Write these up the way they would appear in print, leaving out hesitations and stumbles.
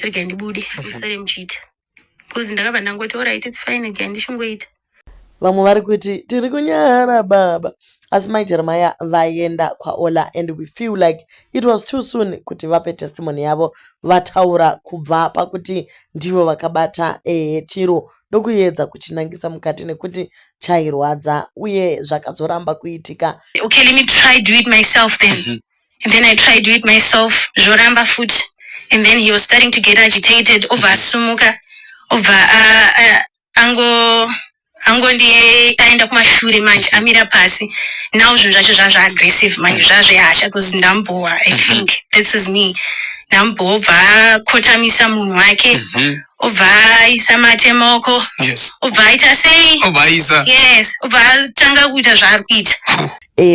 Regai ndibude, musare muchiita, because ndakabva ndangoti, "Alright, it's fine, regai ndichingoita." Vamwe vari kuti tiri kunyara baba, asi Mai Jeremiah vaenda kwaOla and we feel like it was too soon kuti vape testimony yavo. Vataura kubva pakuti ndivo vakabata chiro ndokuedza kuchinangisa mukati nekuti chairwadza uye zvakazoramba kuitika. Okay, let me try do it myself then. And then I tried do it myself, zvoramba futi, and then he was starting to get agitated. Obva asumuka, obva ango angondi aenda kumashure. Manje amira pasi now, zvinhu zvacho zvazvaaggressive manje, zvazvehasha, because ndambowa. I think this is me, ndambowa. Obva akotamisa munhu wake, obva aisa mate maoko, obva aita sei? Obva aisa. Yes, obva atanga kuita zvaari kuita.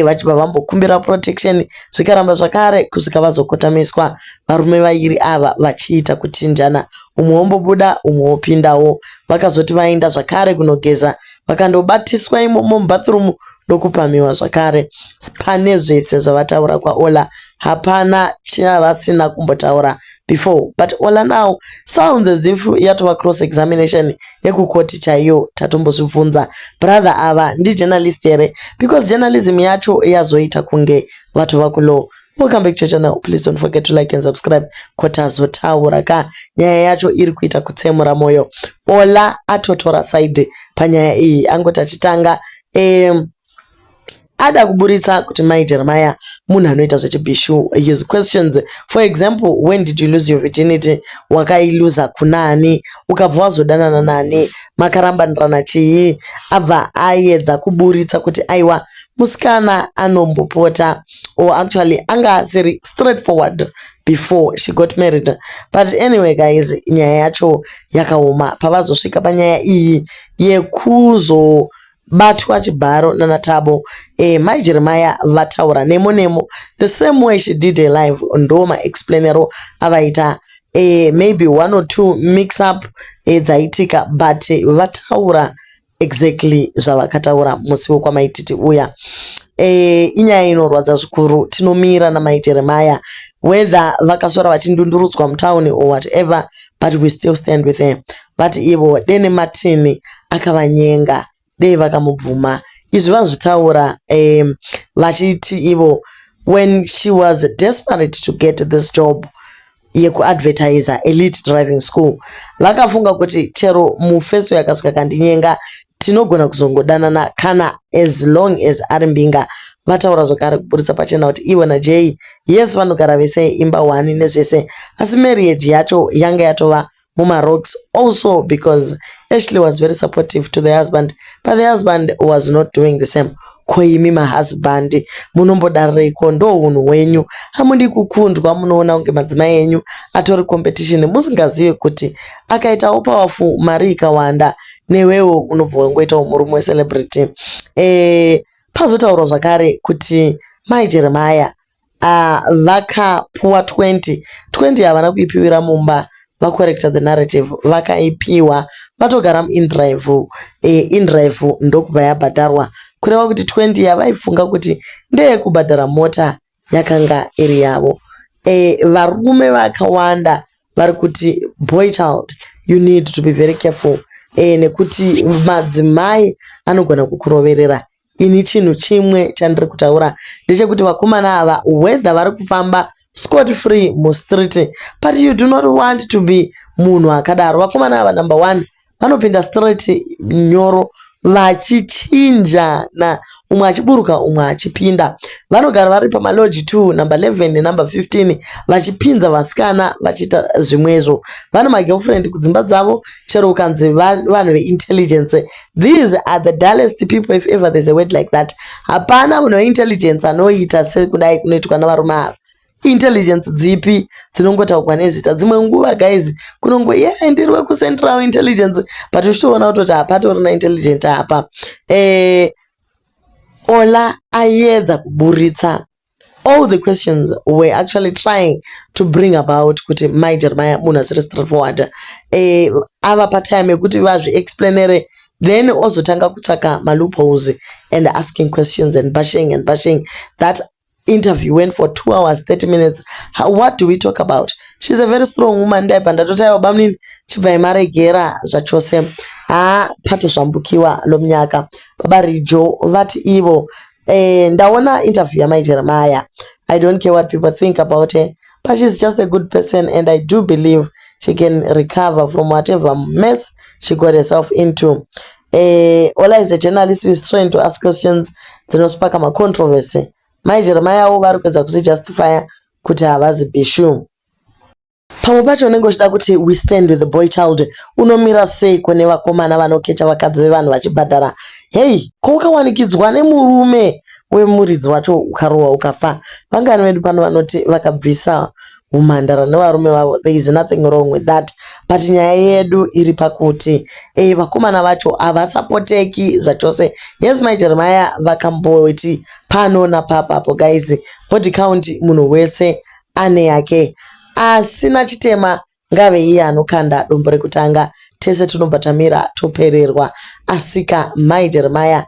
Vachibva vambokumbira protection, zvikaramba zvakare kusvika vazokotamiswa, varume vairi ava vachiita kuchinjana, umwe wombobuda, umwe wopindawo. Vakazoti vaenda zvakare kunogeza, vakandobatiswa imomo mubathroom ndokupamiwa zvakare. Pane zvese zvavataura kwaOla, hapana chavasina kumbotaura before, but Ola now sounds as if yatova cross examination yekukoti chaiyo. Tatombozvibvunza, brother ava ndijournalist here? Because journalism yacho yazoita kunge vatova kulaw. Welcome back to your channel. Please don't forget to like and subscribe. Kotazotaura ka, nyaya yacho iri kuita kutsemura mwoyo. Ola atotora side panyaya iyi. Angoti achitanga ada kuburitsa kuti Mai Jeremiah munhu anoita zvechibhishu. His questions, for example, "When did you lose your virginity? Wakailuza kunani? Ukabva wazodanana nani? Makarambanirana chii?" Abva aedza kuburitsa kuti aiwa, musikana anombopota, or actually anga asiri straightforward before she got married. But anyway guys, nyaya yacho yakaoma. Pavazosvika panyaya iyi yekuzobatwa chibharo nanaTabo, Mai Jeremiah vataura nemo nemo, the same way she did a live. Ndo maexplainero avaita. Maybe one or two mix up dzaitika, but vataura exactly zvavakataura musi wekwaMaititi uya. Inyaya inorwadza zvikuru. Tinomira naMai Jeremiah, whether vakaswera vachindundurudzwa mutauni or whatever, but we still stand with her. Vati ivo dene Martin akavanyenga, dei vakamubvuma. Izvi vazvitaura vachiti ivo when she was desperate to get this job yekuadvertisa Elite Driving School, vakafunga kuti chero mufeso yakasvika kandinyenga, tinogona kuzongodanana kana as long as ari mbinga. Vataura zvakare kuburitsa pachena kuti ivo naJay, yes, vanogara vese imba 1 nezvese, asi marriage yacho yanga yatova mumarocks, also because Ashley was very supportive to the husband, but the husband was not doing the same. Ko imi mahusband munombodarireko? Ndo unhu hwenyu, hamudi kukundwa. Munoona kunge madzimai enyu atori competition, musingazivi kuti akaitawo powerful, mari ikawanda, newewo unobva wangoitawo murume wecelebrity. Pazotaurwa zvakare kuti Mai Jeremiah vakapuwa 20 20, havana kuipiwira mumba. Vacorrecta the narrative, vakaipiwa vatogara muindrive. Indrive ndokubva yabhadharwa, kureva kuti 20 yavaifunga kuti ndeyekubhadhara mota yakanga iri yavo. Varume vakawanda vari kuti, boy child, you need to be very careful, nekuti madzimai anogona kukuroverera. Ini chinhu chimwe chandiri kutaura ndechekuti vakomana ava, whether vari kufamba scot free mustreet, but you do not want to be munhu akadaro. Vakomana ava, number one, vanopinda straight nyoro vachichinjana, umwe achiburuka, umwe achipinda. Vanogara vari pamalodge 2, number 11 nenumber 15, vachipinza vasikana, vachiita zvimwezvo. Vane magirlfriend kudzimba dzavo. Chero ukanzi vanhu veintelligence, these are the dullest people, if ever there's a word like that. Hapana munhu weintelligence anoita sekudai kunoitwa navarume ava. Intelligence dzipi dzinongotaurwa nezita? Dzimwe nguva guys, kunongo ye yeah, ndiri wekucentral intelligence, but uchitoona kutoti hapatorina intelligent apa. Ola aiedza kuburitsa all the questions were actually trying to bring about kuti Mai Jeremiah munhu asiri straightforward. Ava patime yekuti vazviexplainere, then ozotanga kutsvaka maloopholes and asking questions and bashing and bashing. That interview went for 2 hours 30 minutes. What do we talk about? She's a very strong woman. Ndaibva ndatoti aiwa, bamunini, chibvai maregera zvachose. Haa, patozvambukiwa lomunyaka. Baba Rijo vati ivo ndaona interview yaMai Jeremiah. I don't care what people think about her, but she's just a good person and I do believe she can recover from whatever mess she got herself into. Ola is a journalist who is trained to ask questions dzinosparka macontroversy. Mai Jeremiah wo vari kuedza kuzvijustifya kuti havazi bishu. Pamwe pacho unenge uchida kuti we stand with the boy child. Unomira sei kune vakomana vanokecha vakadzi vevanhu vachibhadhara? Hei, ko ukawanikidzwa nemurume wemuridzi wacho, ukarohwa ukafa? Vangani vedu pano vanoti vakabvisa umhandara nevarume vavo? There is nothing wrong with that, but nyaya yedu iri pakuti vakomana vacho havasapoteki zvachose. Yes, Mai Jeremiah vakamboti pano napapapo. Guys, body count, munhu wese ane yake. Asina chitema ngave iye anokanda dombo rekutanga. Tese tinobva tamira topererwa. Asika Mai Jeremiah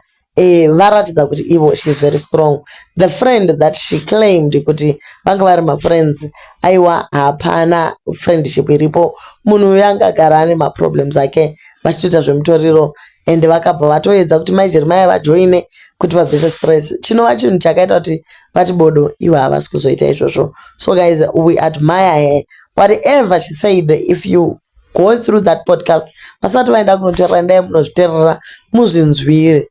varatidza kuti ivo she is very strong. The friend that she claimed kuti vanga vari mafriends, aiwa, hapana friendship iripo. Munhu uyu anga agara ane maproblems ake, vachitoita zvemutoriro, and vakabva vatoedza kuti Mai Jeremiah vajoine kuti vabvise stress, chinova chinhu chakaita kuti vati bodo, ivo havasi kuzoita izvozvo. So guys, we admire her. Whatever she said, if you go through that podcast, vasati vaenda kunoteerera, endai munozviteerera muzvinzwire.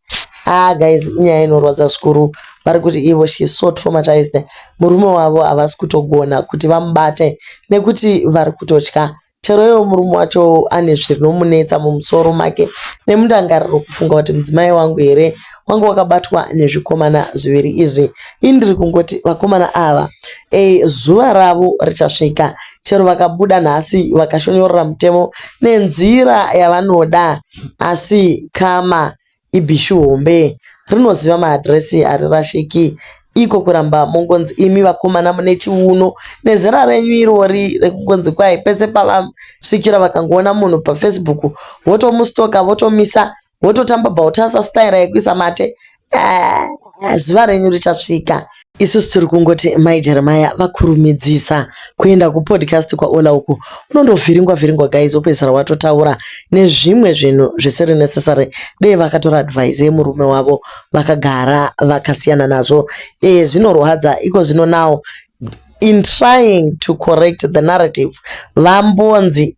Ah guys, inyaya inorwadza zvikuru. Vari kuti ivo she is so traumatized. Murume wavo havasi kutogona kuti vamubate nekuti vari kutotya. Chero iwo murume wacho ane zvinomunetsa mumusoro make nemundangariro, kufunga kuti mudzimai wangu here wanga wakabatwa nezvikomana zviviri izvi. Ini ndiri kungoti vakomana ava zuva ravo richasvika. Chero vakabuda nhasi vakashonyorera mutemo nenzira yavanoda, asi kama ibhishu hombe rinoziva maadhiresi, harirashiki. Iko kuramba mongonzi imi vakomana mune chiuno nezera renyu irori rekungonzi kwai pese pavasvikira, vakangoona munhu paFacebook votomustoka, votomisa, vototamba Baltasar style yekuisa mate. Ah, zuva renyu richasvika. Isusu tiri kungoti Mai Jeremiah vakurumidzisa kuenda kupodcast kwaOla uku. Unondovhiringwa vhiringwa guys, wopedzisira watotaura nezvimwe zvinhu zvisiri necessary. Dei vakatora advice yemurume wavo, vakagara vakasiyana nazvo. Zvinorwadza iko zvino. Now, in trying to correct the narrative, vambonzi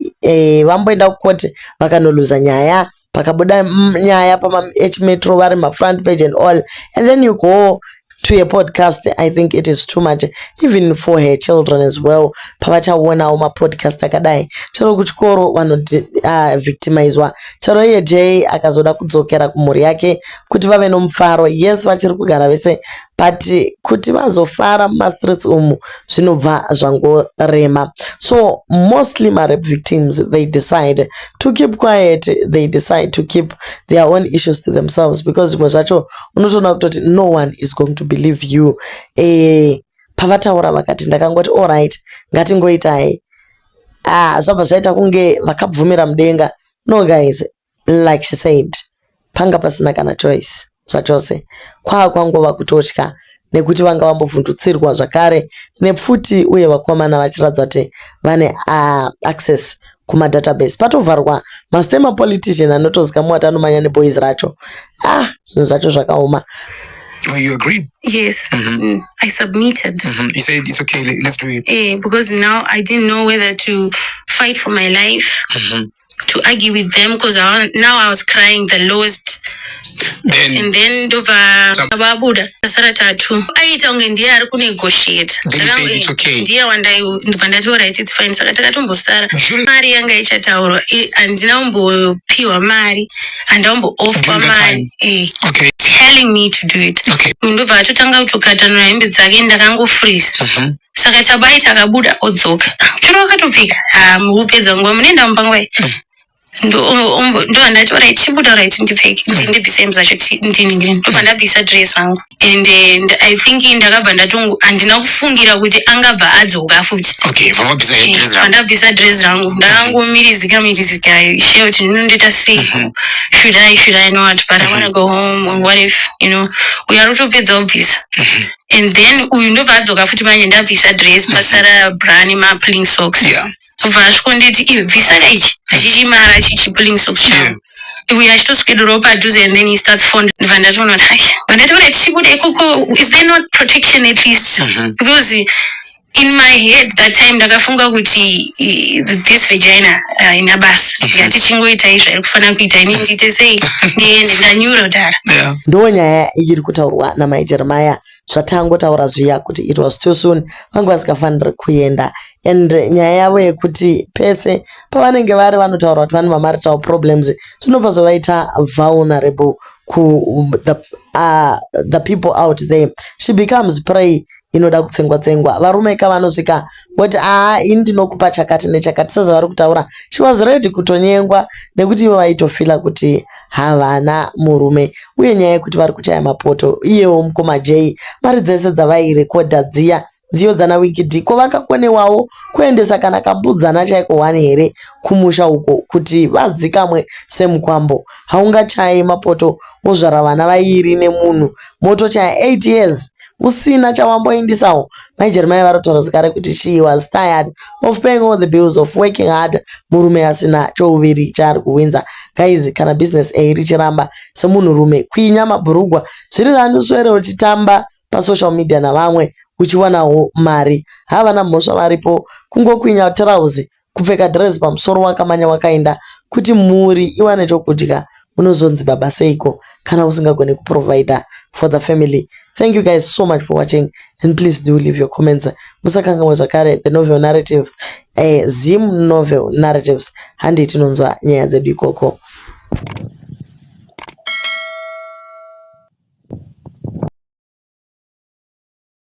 vamboenda kukoti, vakanoluza nyaya. Pakabuda nyaya pama-H Metro, vari mafront page and all, and then you go to a podcast. I think it is too much, even for her children as well. Pavachaonawo mapodcast akadai, chero kuchikoro vanodivictimizwa. Chero iye Jay akazoda kudzokera kumhuri yake kuti vave nomufaro, yes, vachiri kugara vese, but kuti vazofara mumastreets umu zvinobva zvangorema. So mostly marape victims, they decide to keep quiet. They decide to keep their own issues to themselves because zvimwe zvacho unotoona kutoti no one is going to believe you. Pavataura vakati, "Ndakangoti alright, ngatingoitai," ah, zvabva zvaita kunge vakabvumira mudenga. No guys, like she said, panga pasina kana choice zvachose. Kwaa kwangova kutotya nekuti vanga vambovhundutsirwa zvakare nepfuti, uye vakomana vachiratidza kuti vane access kumadatabase. Patovharwa mazita emapolitician anotozikamwa kuti anomanya neboys racho. Ah, zvinhu zvacho zvakaoma. Oh, you agreed? Yes. I submitted. You said it's okay. Let's do it. Because now I didn't know whether to fight for my life, to argue with them, because now I was crying the lowest. Then, And then ndobva vabuda, tasara tatu. Aita kunge ndiye ari kunegotiate. Then you said it's okay. Ndiye wandai, ndobva ndati alright, it's fine. Saka takatombosara. Mari yanga ichataurwa, handina kumbopiwa mari, handina kumboofwa During that mari. time. Telling me to do it. Ndobva atotanga kutokatanura hembe dzake, ndakangofreeze. Saka tabai takabuda, odzoka, chero akatopfeka. Ah, mukupedza nguva, munoenda mumba nguvai? Ndo ndati, "Alright, chibuda, alright, ndipfeke, ndibvise hembe dzacho, ndiningire." Ndobva ndabvisa dress rangu and I think ndakabva ndatongo, handina kufungira kuti angabva adzoka futi. Okay, vamabvisa dress rako. Pandabvisa dress rangu, ndakangomirizika mirizika she kuti ndinondoita sei, should I not, but I want to go home, or what if uyu ari kutopedza kubvisa? And then uyu ndobva adzoka futi manje ndabvisa dress, pasara bra nemapulling socks. Bva asvikonditi, "Iwe, bvisa ichi achichimara chichi pulling socks changu." Uyu achitoswederawo padhuze and then he starts phone. Ndibva ndatoona kuti ai, vandati, "Alright, chibuda ikoko, is there not protection at least?" Because in my head that time ndakafunga kuti this vagina haina basa, ngatichingoitai zvairi kufanira kuita, ini ndiite sei, ndiende, ndanyura kudhara. Ndo nyaya iri kutaurwa namai Jeremiah. Zvatangotaura zviya kuti it was too soon, vanga vasingafaniri kuenda. And nyaya yavo yekuti pese pavanenge vari vanotaura kuti vane mamarital problems, zvinobva zvavaita vulnerable ku the people out there. She becomes prey inoda kutsengwa tsengwa. Varume ka vanosvika voti, "Aa, ini ndinokupa chakati nechakati," sezvavari kutaura. She was ready kutonyengwa nekuti ivo vaitofeela kuti havana murume. Uye nyaya yekuti vari kuchaya mapoto, iyewo mukoma J, mari dzese dzavairekodha dziya, nziyo dzana Winky D, ko vakakonewawo kuendesa kana kambudzana chaiko one here kumusha uko kuti vadzikamwe semukwambo? Haungachayi mapoto wozvara vana vairi nemunhu, motochaya 8 years usina chawamboindisawo. Mai Jeremiah vari kutaura zvakare kuti she was tired of paying all the bills, of working hard, murume asina chouviri chaari kuwinza. Guys, kana business ei richiramba, semunhurume kwinya mabhurugwa zviri nani uswere uchitamba pasocial media navamwe uchiwanawo mari. Havana mhosva varipo, kungokwinya tirauzi, kupfeka dhirezi pamusoro, wakamanya wakaenda kuti mhuri iwane chokudya. Unozonzi baba seiko kana usingagoni kuprovida for the family? Thank you guys so much for watching and please do leave your comments. Musakanganwe zvakare the Novel Narratives, Zim Novel Narratives. Handei tinonzwa nyaya dzedu ikoko.